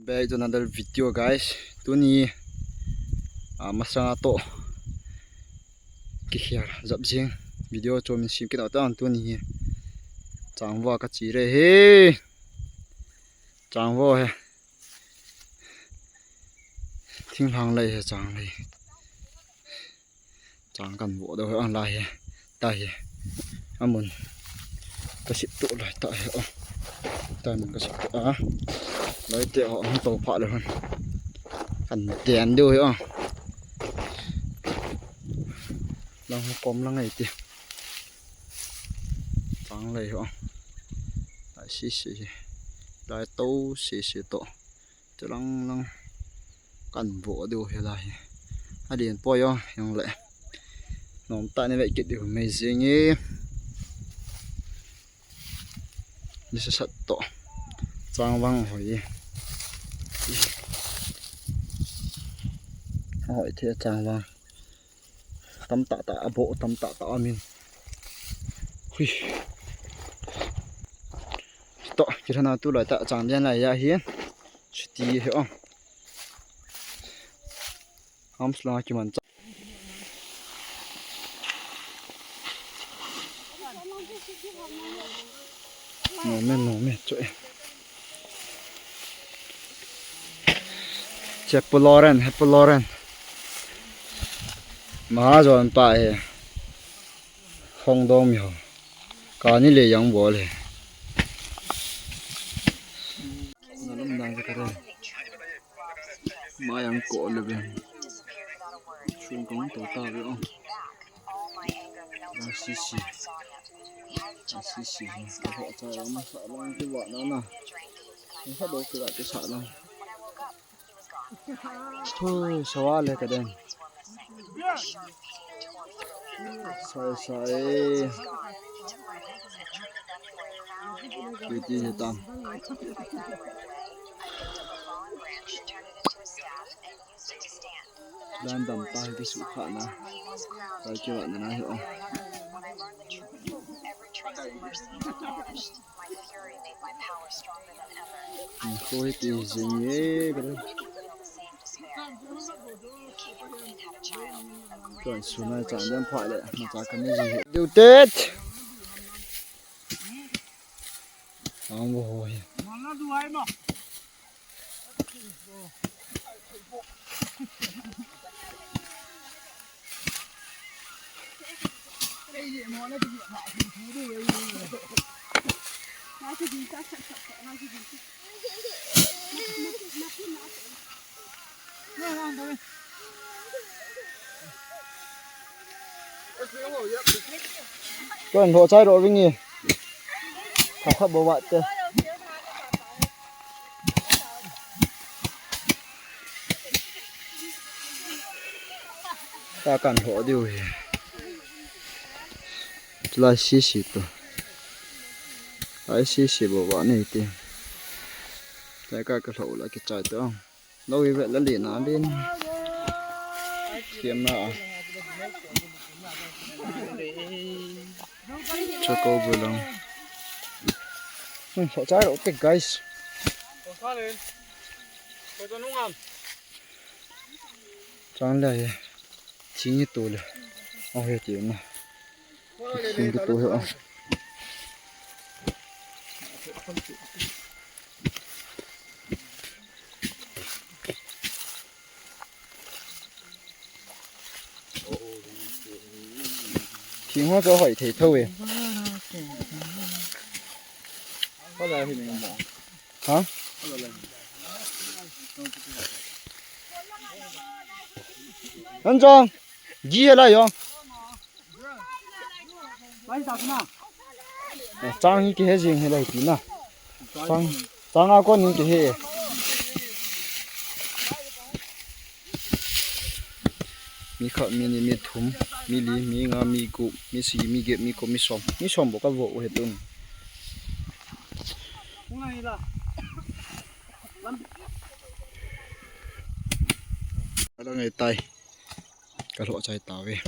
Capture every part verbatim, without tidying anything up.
Back to another video, guys. Tuni, ah, masanga toh kikhel jep jing video chu min sem kit u tan tuni hi. Changvo ka chi re hi. Changvo hi. Thinglhang lei hi chang lei. Chang kan vo deu hi ang lai hi. Ta hi. Amun. Ka sip tu lai ta hi. Oh. Ta mun ka sip tu a. Lai te ho hung to pha le hon. Kan den deu hi a. Lang ho pom lang ai ti. Chang lei ho. Lai si si. Lai to si si to. Te lang lang kan vo deu hi lai hi. A din poi o, jong le. Nom ta ni ve kit deu mai jing e. Ni sa sat to. Changvang hoi e. Hoi the changvang. Tam ta ta, a bo tam ta ta amin. Hui. To, kirana tu lai ta chang lian lai ya hi. Chuti hi o. Arms la kiman cha. Nom e, nom e, chu e. Che Pu Loren, he Pu Loren. Mahajon pa he. Hong dong mi ho. Kani le yang bol he. Nalam dang ka re. Ma yang ko le ben. Chung kong to ta ve o. Ang si si. Ang si si. Ka ho cha yang ma sa lang ti wa na na. Ang sa do ki wa ti sa lang. Thu sawa le ka den. Sai sai. Kiti hitam. Lan dam ta hi kisu kha na. Sai kiwa na na hi o. Khoi ti jing e, kare. Tuan sunai chan dem pha le, ma cha kan ni jing e. Diu tet. Ang bo ho hi. Kon ho chai ro ving e. Kha kha bo wa te. Ta kan ho diu hi. Lai si si to. Lai si si bo wa nei ti. Lai ka ka ho la ki chai to. Lo hi ve la le na le ni. Siam na a. Cho ko bu long. Hmm, so chai ro te, guys. Chang le ye. Ching hi to le. A he ti na. Ching ki to he a. Thing ho chu hoi thei tho e. Ha? An jong. Gi he lai jong. Eh, chang hi kihe jing he lai ti na. Chang, chang a kon hi kihe. Mi khat, mi ni, mi thum, mi li, mi nga, mi gup, mi sagi, mi get, mi ko, mi som. Mi som bou ka vo u he tun. Ka dang e tai. Ka lhoh chai tave.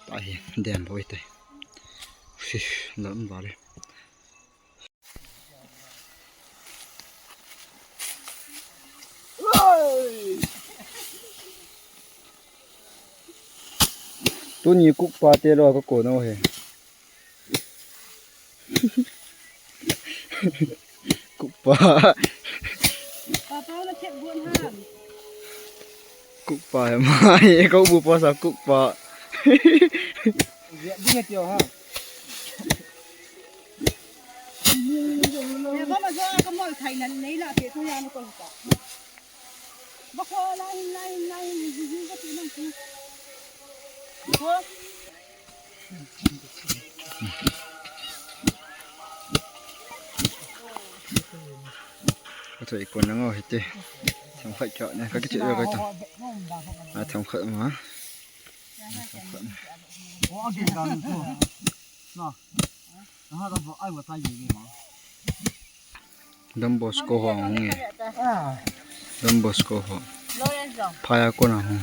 Tahi, den loi te. Lam vale. Tuni kukpa te lo ka ko no he. Kukpa. Papa na thep gon ha. Kukpa he mai ko bu pa sa kukpa. Dia dia tio ha. Ya ba ma jo ka mol thai nan nei la ke tu ya no ko ta. Ba ko la hin la hin la hin ji ji ka ti nang ku. Ko. Ka choi kon nang o hiti. Themkhat kya ne ka kichi ka ta. A themkhat ma. Don Bosco ho hung e. Don Bosco ho. Phaya kon a hung.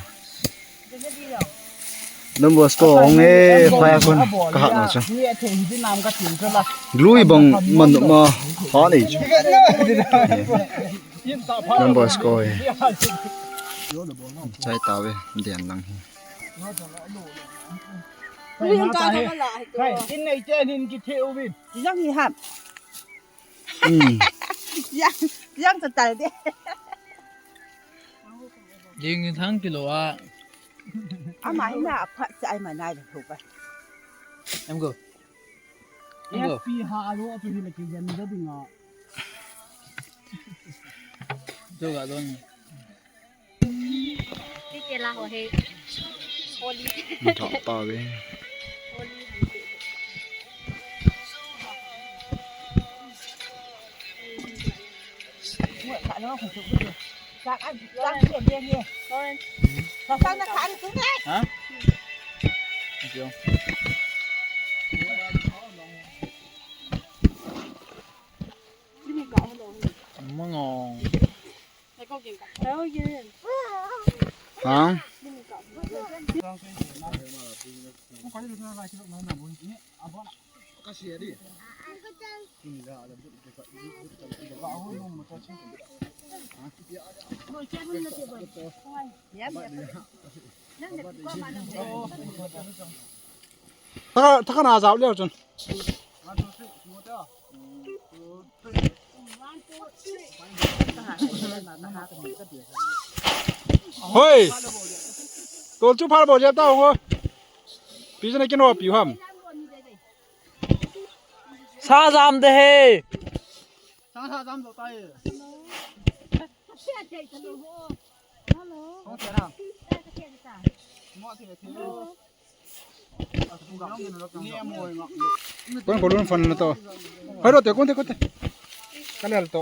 Don Bosco hung e, phaya kon. Ka hat na chu. Glue bang man ma ha nei chu. Don Bosco e. Chai ta ve, dian lang hi. Rin ka ta la. Kai, in nei chen hin ki the u vin. Yang hi hap. Hmm. Yang, yang ta tal de. Ding thang kilo a. Ama hi na pha cha ai ma nai lo ba. Em go. Em go. Pi ha lo tu hi la ki yan da ding a. Jo ga don. Titela ho he. Holi. Thah ta ve. Holi. Muat ka lo ho tu. Sa an, sa an dia dia. Sa sa na ka an tu ne. Ha? Mango. Ha? Thaka, thaka na jao leo chun. Hoi. Tol chu phal bo jep ta hong o. Pi jana kin o pi ham. Sa jam de he. Sa sa jam do ta he. Hello. Kon ko lun fan na to. Hoi ro te, kon te, kon te. Ka lel to.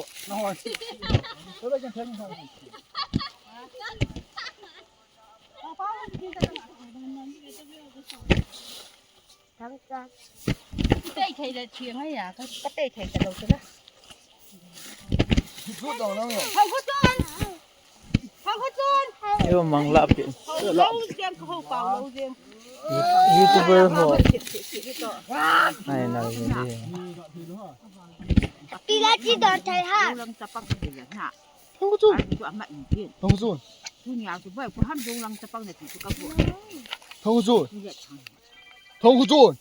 Thang ka. Ka tei thei le thiang a ya, ka, ka tei thei ta lo chu na. Thang khu chun. Thang khu chun. Yo mang la pi. Ho lo jeng ka ho pa lo jeng. YouTuber ho. Ai na ni. Ti la chi dor thai ha. Lang chapang ti la na. Thang khu chun. Ai chu ama in tin. Thang khu chun. Tu nia chu bai ku ham jong lang chapang na ti chu ka bu. Thang khu chun. Ni le chang. Thong khu chun.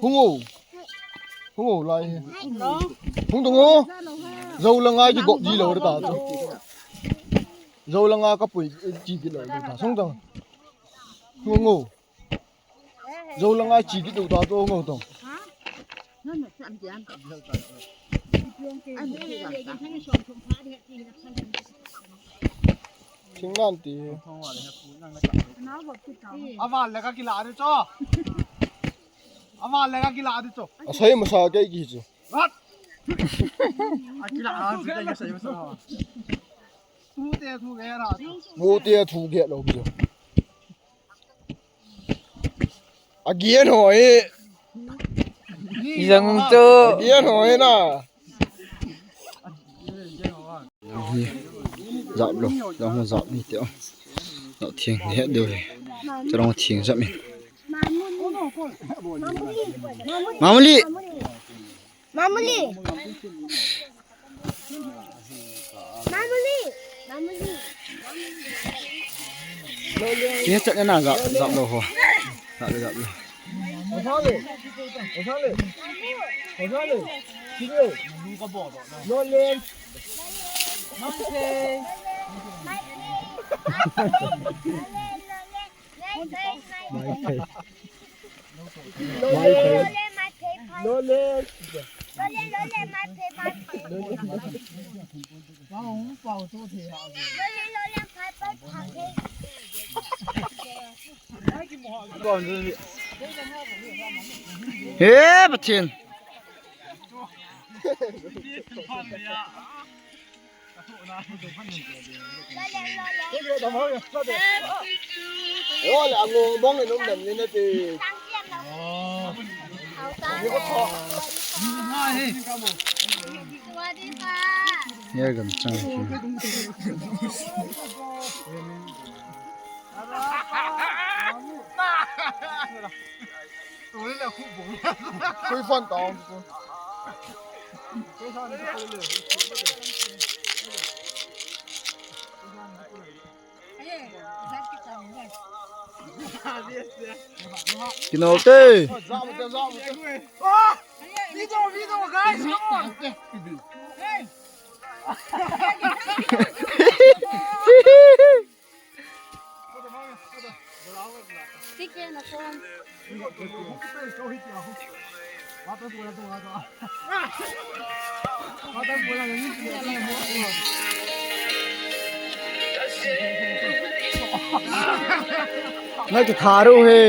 Hung o. Hung o lai. Hung dong o. Zo langa kigop ji lou ta chu. Zo langa kapui ji ji lou ta. Sung dong. Hung o. Zo langa chi kit lou ta chu hung o dong. Thing nan ti. Aval le ka kila de cho. Aval le ka kila de cho. Asei masa kei ki chu. Vat. Akila a chu kei asei masa. Mu te thu ge ra. Mu te thu ge lo chu. Agian hoi. Ijang chu. Agian hoi na. Hi, jap lo, jang ho jap ni te o. Lo thing ni het deu le. Cha long thing jap min. Mamuli. Mamuli. Mamuli. Mamuli. Ni chat na jap, jap lo ho. Sale, sale. Sale. Sale. Sale. Sale. Lolen. Mai thei. Mai thei. Lolen. He Pathen. Ole, angong bong in um dem ni nati. Ye gam chang. Khui phone tong. Kino te. Video, video, guys, come on. Hey. Ngai tu tharu he.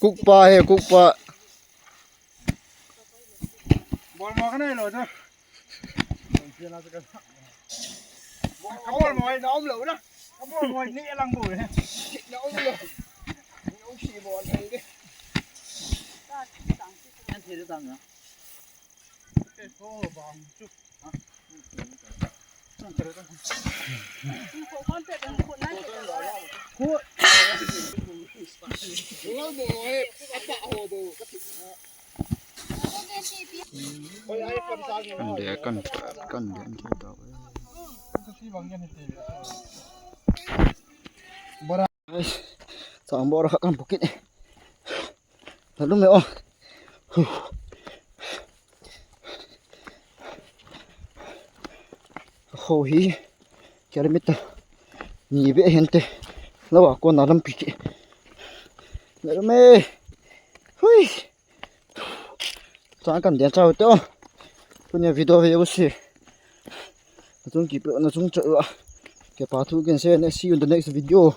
Kukpa he, kukpa. Bol mo ka na lo to. Ka bol mo ai na om lo na. Ka bol mo ai ni lang bol. Na om lo. Ni om si bol ai de. An the de tang na. Te so ba chu. Kan de, kan, kan de, kan de. Bora. Guys, sang bora kan bukit. Lalu me, oh. Huh. Ho hi kilometer ni be hinte. Lawa kona lampi ki. Lalu me. Hui. Chang kan den chau te, oh. Tunia video ve u si. Nachung kipe, nachung chau a. Kipa thu kin sei, and see you in the next video.